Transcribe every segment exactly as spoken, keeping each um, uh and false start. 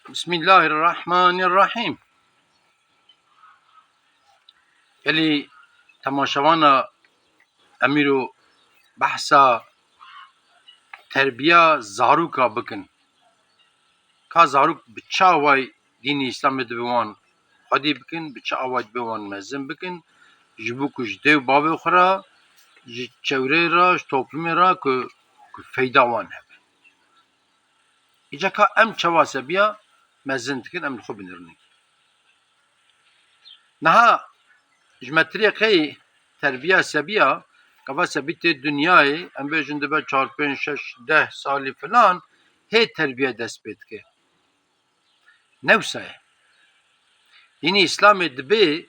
Bismillahirrahmanirrahîm. Gelî temaşevana em îro behsa terbiya zaroka bikin. Ka zarok bi çi awayî dînê Îslamê dibe wan xwedî bikin, bi çi awayî dibe wan mezin bikin, ji bo ku ji dê û bavê xwe re, ji çewreyê re, ji toplumê re ku, ku feyda wan hebe. Îca ka em çawa sebiya mezin dikin, em li xwe binirînin. Niha ji me tirê qey terbiya sebiya, gava sebî tê dinyayê, em bêjin dibe çar, pênc, şeş, deh salî filan, hê terbiye dest pê dike. Ne wisa ye. Dînê Îslamê dibê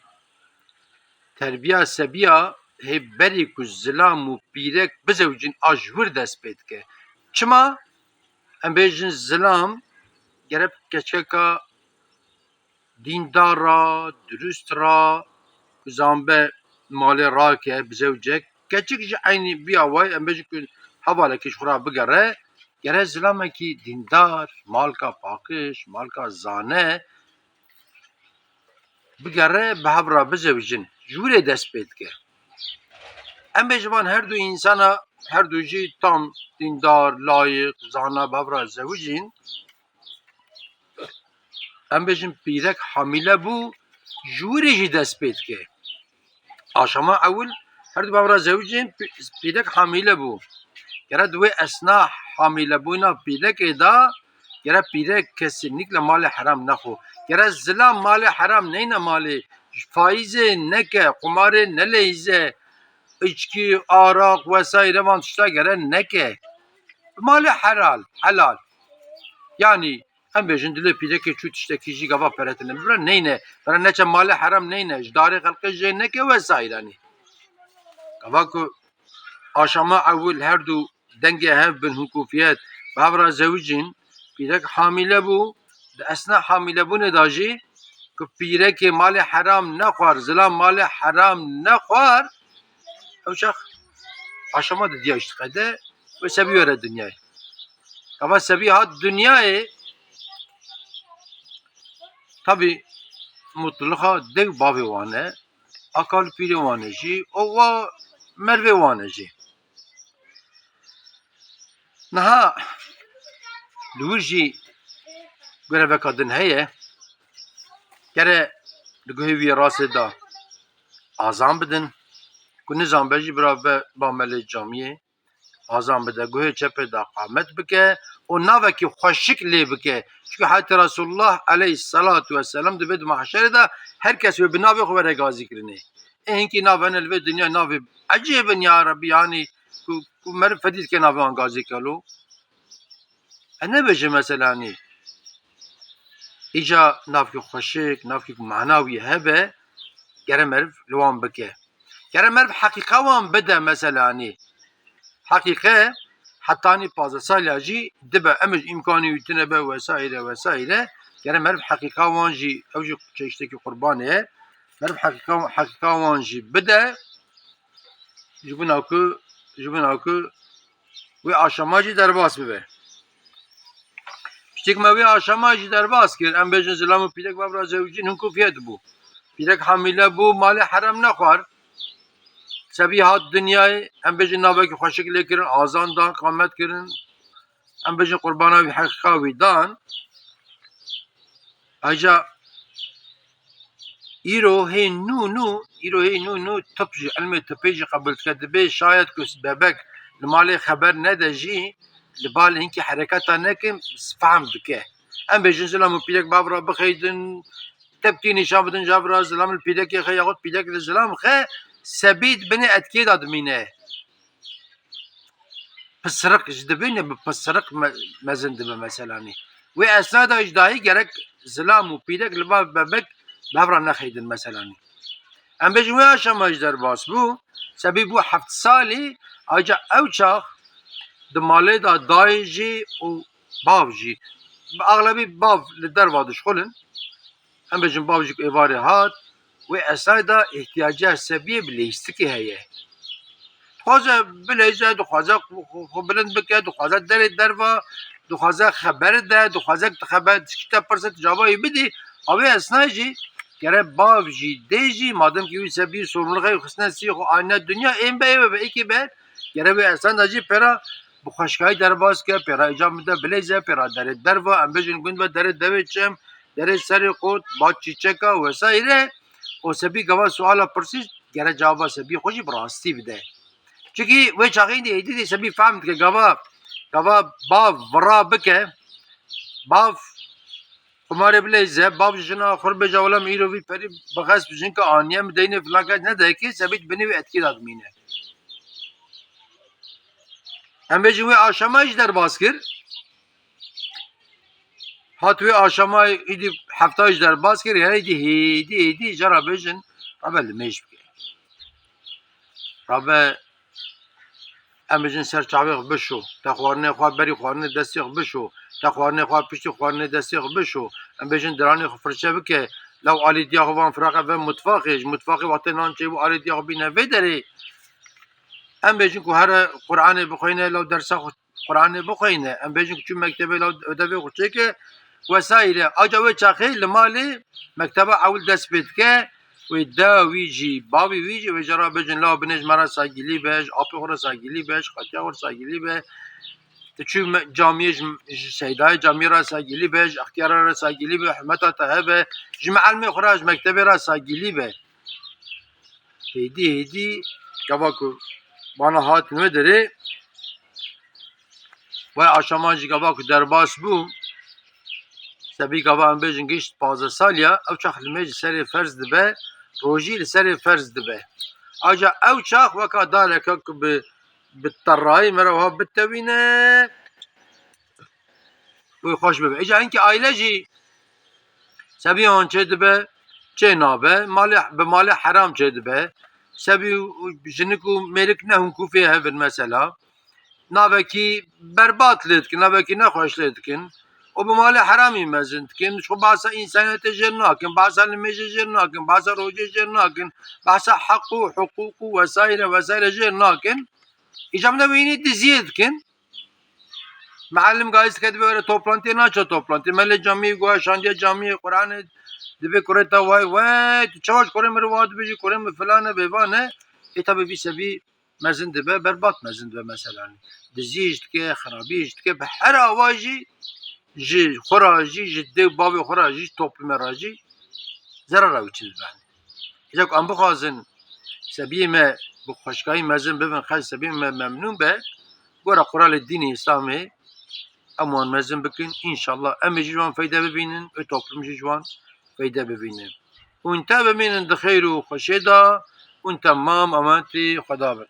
terbiya sebiya hê berî ku zilam û pîrek bizewicin a ji wir dest pê dike. Çima? Em bêjin zilam gerek keçeka dîndar ra, dirust ra, ku zanbe malê rake, bizewcek. Keçik jî eynî vî awayî, em bêjin ku hevalekî ji xwe re bigere, gere zilamekî dîndar, malka paqij, malka zane, bigere bi hev re bizewicin. Ji wir ê dest pê dike. Em bêjin van her du însana, her du jî tam dîndar, layîq, zana bi hev re zewicîn. Em bêjin pîrek hamîle bû, ji wir ê jî dest pê dike. Aşama ewil her du bi hev re zewicîn, pî-, pîrek hamîle bû. Gere di wê esna hamîlebûna pîrekê de, gere pîrek kesinlikle malê heram nexwe. Gere zilam malê heram neyne malê, ji faîzê neke, qumarê neleyîze, içkî, araq vesaire van tişta gere neke. Malê helal, helal. Yanî em bêjin dilê pîrekê çû tiştekî jî gava pere tine bibire neyne. Bira neçe malê heram neyne, ji darê xelqê jê neke vesaire nê. Gava ku aşama ewil her du dengê hev bin hukufiyet, bi hev re zewicîn, pîrek hamîle bû, di esna hamîlebûnê de jî ku pîrekê malê heram nexwar, zilam malê heram nexwar, ew çax aşama didiya îştiqede û sebî were dinyayê. Gava sebî hat dinyayê, tabî mutliqa dê û bavê wan e, a kal û pîrê wan e jî, û wa mervê wan e jî. Niha li wir jî goreveka din heye, gere li guhê wî rastê de azan bidin, ku nizanbe jî bira ve ba melê camiyê, azan bide, guhê çepê de qamet bike û navekî xweşik lê bike. Çunke Hezretî Resulullah aleyhisselatu vesselam dibê di mahşerê de her kes wê bi navê xwe were gazî kirinê. Ê hinkî nav hene li vê dinya navê ecêb in ya Rebî, yanî ku, ku meriv fedî dike navê wan gazî kelo. E nebêje mesela nî. Îca navkî xweşik, navkî mana wî hebe, gere meriv li wan bike. Gere meriv heqîqa wan bide mesela nî. Heqîqe hetanî pazdeh saliya jî dibe, em ji îmkanî wî tune be vesaire vesaire. Gere meriv heqîqa wan jî, ew jî çeştekî qurbanê ye. Meriv heqîqa, heqîqa wan jî bide. Ji bona ku, ji bona ku wê aşama jî derbas bibe. Piştî ku me wê aşama jî derbas kir, em bêjin zilam û pîrek bi hev re zewicîn hinkû fiyet bû. Pîrek hamîle bû, malê herem nexwar. Sebî hat dinyayê, em bêjin navekî xweşik lê kirin, azan dan, qamet kirin. Em bêjin qurbana wî heqîqa wî dan. Ayrıca îro hê nû nû, îro hê nû nû tip jî, ilmê tipê jî qebûl dike. Dibê şayet ku bebek li malê xeber nede jî, li bal hinkî hereketa nekin, fehm dike. Em bêjin zilam û pîrek bi hev re bixeydin, tepkî nîşan bidin ji hev re, zilam li pîrekê xe yaxud pîrek li zilam xe, sebî di binê etkê de dimîne. Pisrik ji dibê ne bi pisrik me-, mezin dibe mesela nê. Wê esna de ji dayî gerek zilam û pîrek li ba bebek bi hev re nexeydin mesela nê. Em bêjin wê aşama jî derbas bû, sebî bû heft salî, ayrıca ew çax di malê de dayê jî û bav jî, bi axlebî bav li derva dişxulin. Em bêjin bav jî ku êvarê hat, wê esnayê de îhtiyacê sebiyê bi leyîstikê heye. Dixwaze bileyze, dixwaze xwe, xwe, xwe bilind bike, dixwaze derê derva, dixwaze xeber de, dixwaze tu xeber tişkî te pirse tu cavayê bidî. A wê esnayê jî gere bav jî dê jî, madem ki wî sebî sorumlulixê xistine sî xwe anîne dinya, ên be ê be, êkê be, gere wê esnan de jî pêra bi xweşkayî derbas ke, pêra îca min de bilêze, pêra derê derva, em bêjin gund ve derê devê çem, derê serê qot, ba çîçeka vesaire. O sebî gava suala pirsî gere cevaba sebî xwe jî bi rastî bide. Çikî wê çaxê dî êdî dî sebî fehm dike gava, gava bav vira bike, bav qumarê bileyze, bav ji jina xwe bêje wela min îro vî perî bi xes bi jinka aniye min deyne filan kes nedayekê sebî di binê wê etkî de dimîne. Em bêjin wê aşama jî derbas kir. Hat wê aşama îdî hefta jî derbas kir, ya îdî hêdî hêdî jara bêjin, rabe limêj bike. Rabe em bêjin ser çavê xwe bişo. Te xwarinê xwe berî xwarinê destê xwe bişo. Te xwarinê xwe piştî xwarinê destê xwe bişo. Em bêjin diranê xwe firçe bike. Law alî diya xwe van firaqe ve mutfaxê. Ji mutfaxê wextê nan çêbû alî diya xwe bîne vê derê. Em bêjin ku here Qur'anê bixweyne, law dersa xwe Qur'anê bixweyne. Em bêjin ku çû mektebê, law ödevê xwe çêke vesaire. Aca wê çaxê li malê mekteba ewil dest pê dike. Wê da wî jî, bavî wî jî, wê jara bêjin, law binê ji me re saygilî be, ji apê xwe re saygilî be, ji xatiya xwe re saygilî be. Tu çû me-, camiyê ji, ji seydayê camiyê re saygilî be, ji extiyara re saygilî be, hurmeta te hebe, ji mielmê xwe re, ji mektebê re saygilî be. Hêdî hêdî gava ku bana hatin wê derê, vay aşama jî gava ku derbas bû, sebî gava em bêjin gişt pazdeh saliya, ew çax limêj li serê ferz dibe, rojî li serê ferz dibe. Aja ew çax weka daleke ku bi, bi terayî me re wiha bitewîne, wê xweş bibe. Îca hinkî aile jî sebî wan çê dibe, çê nabe, malê, bi malê heram çê dibe. Sebî û jinik û mêrik ne hûn kûfê hev in mesela. Navekî berbat lê dikin, navekî nexweş lê dikin. Û bi malê heramî mezin dikin. Ji xwe behsa însaniyetê jê nakin, behsa nimêjê jê nakin, behsa rojê jê nakin, behsa heq û hiqûq û vesaire vesaire jê nakin. Îca min de wînî diziyê dikin. Mealim gayîz dike dibe were toplantiyê, naçe toplantiyê. Me lê camiyê guha şandiye camiyê, Qur'anê dibê kurê te way way, tu çawa ji kurê min re wa dibêjî, kurê min filan e, bêvan e. Ê tabi vî sebî mezin dibe, berbat mezin dibe mesela. Dizî jî dike, xirabî jî dike, bi her awa jî ji xwe re jî, ji dê û bavê xwe re jî, ji toplumê re jî zerara wî çi dibe. Îca ku em bixwazin sebiyê me bi xweşkayî mezin bibin, xelk sebiyê me memnûn be, gora quralê dînê Îslamê em wan mezin bikin. Înşallah em ê jî ji wan feyde bibînin, ê toplum jî ji wan feyde bibîne. Hûn te bimînin di xêr û xweşê de, hûn temam emanetî Xweda bin.